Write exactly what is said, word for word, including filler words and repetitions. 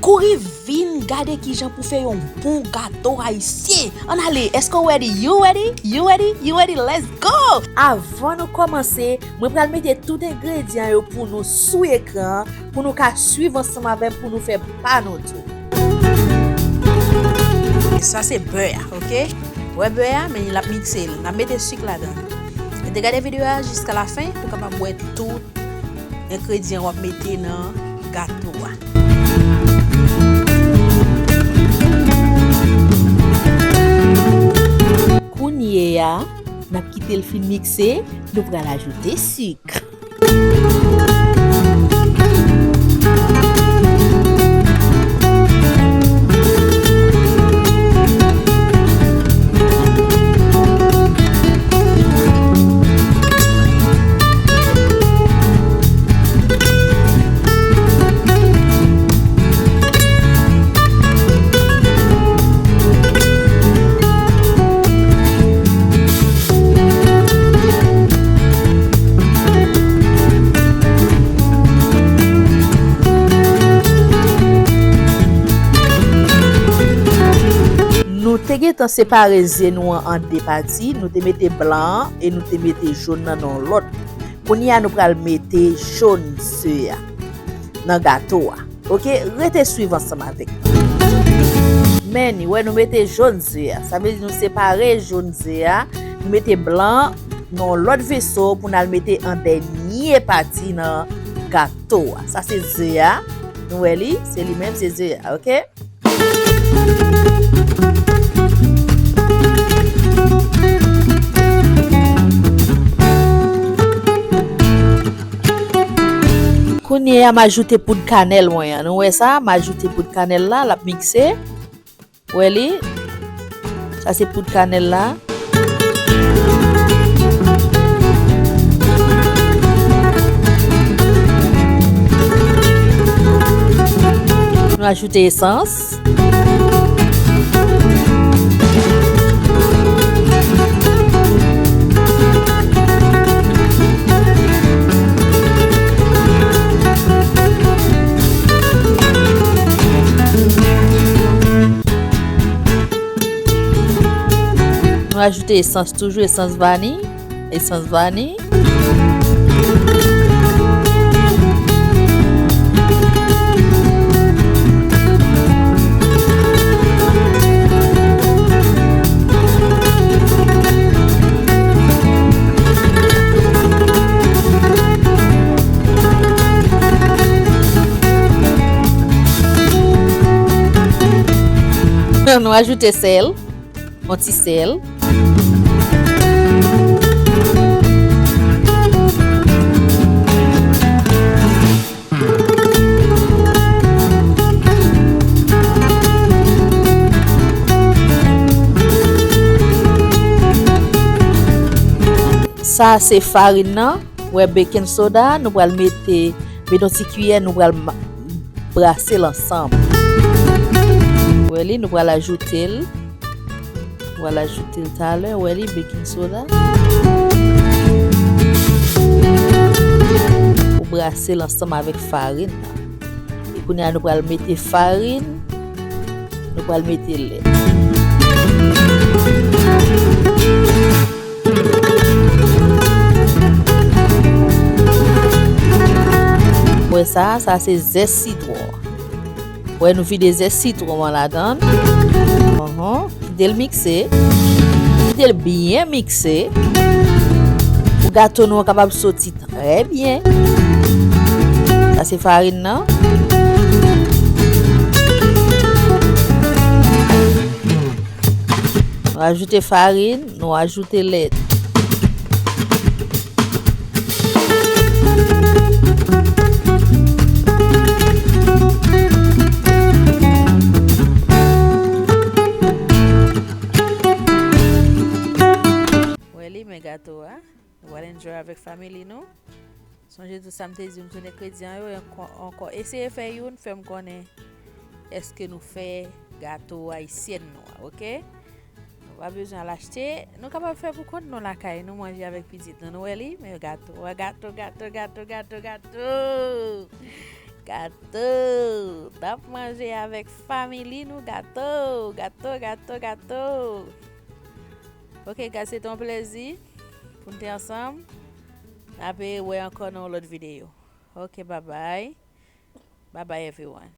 Kouri vin gade kijan pou fè yon bon gato ayisyen. Ann ale, èske w ready? You ready? You ready? You ready? Let's go! Avan nou kòmanse, mwen pral mete tout engredyan yo pou nou sou ekran an, pou nou ka swiv ansanm avè m pou nou fè pa nou tou. E sa se bè a, oke? Wè bè a, men l ap mikse l. N ap mete sik ladan. Rete gade videyo a jiska lafen pou w kapab wè tout engredyan w ap mete nan gato a. Kounye a, n ap kite l fin mikse, nou pral ajoute sik. Nou te gentan separe ze nou an an de pati, nou te mete blan an e nou te mete jòn nan nan yon lòt. Kounye a nou pral mete jòn ze a nan gato a. Oke, rete swiv ansanm avèk mwen. Men ni, wè nou mete jòn ze a. Sa vle di nou separe jòn ze a, nou mete blan nan yon lòt veso pou n al mete an dènye pati nan gato a. Sa se ze a. Nou wè li, se li menm, se ze a, oke? Kounye a, m ajoute poud kanèl mwen an. Nou wè sa? M ajoute poud kanèl la, l ap mikse. Wè li? Sa se poud kanèl la. Nou ajoute esans. Nou ajoute esans, toujou esans vaniy, esans vaniy. Nou ajoute sèl. Yon ti sèl. Sa se farin nan. Wè baking soda, nou pral mete, mete yon ti kiyè, nou pral ma-, brase l ansanm. Wè li, nou pral ajoute l. Nou pral ajoute l talè, wè li, baking soda. Ou brase l ansanm avèk farin nan. E kounye a, nou pral mete farin, nou pral mete lèt. Wè sa, sa se zès sitwon. Wè nou vide zès sitwon an ladan. Kite l mikse. Kite l byen mikse. Pou gato nou an kapab soti trè byen. Sa se farin nan. Nou ajoute farin, nou ajoute lèt. Wè li, men gato a. Nou pral enjoy avèk family nou. Sonje tout sa m te di w, m tout engredyan yo ankò, ankò. Eseye fè youn, fè m konnen èske nou fè gato ayisyèn nou an, oke? Nou pa bezwen al achte. Nou kapab fè pou kont nou lakay nou, manje avèk pitit nou. Nou wè li? Men gato, wè gato, gato, gato, gato, gato. Gato! N ap manje avèk family nou gato! Gato, gato, gato! Ok, guys, se te yon plezi pou n te ansanm. N ap wè ankò nan yon lòt videyo. Ok, bye bye. Bye bye, everyone.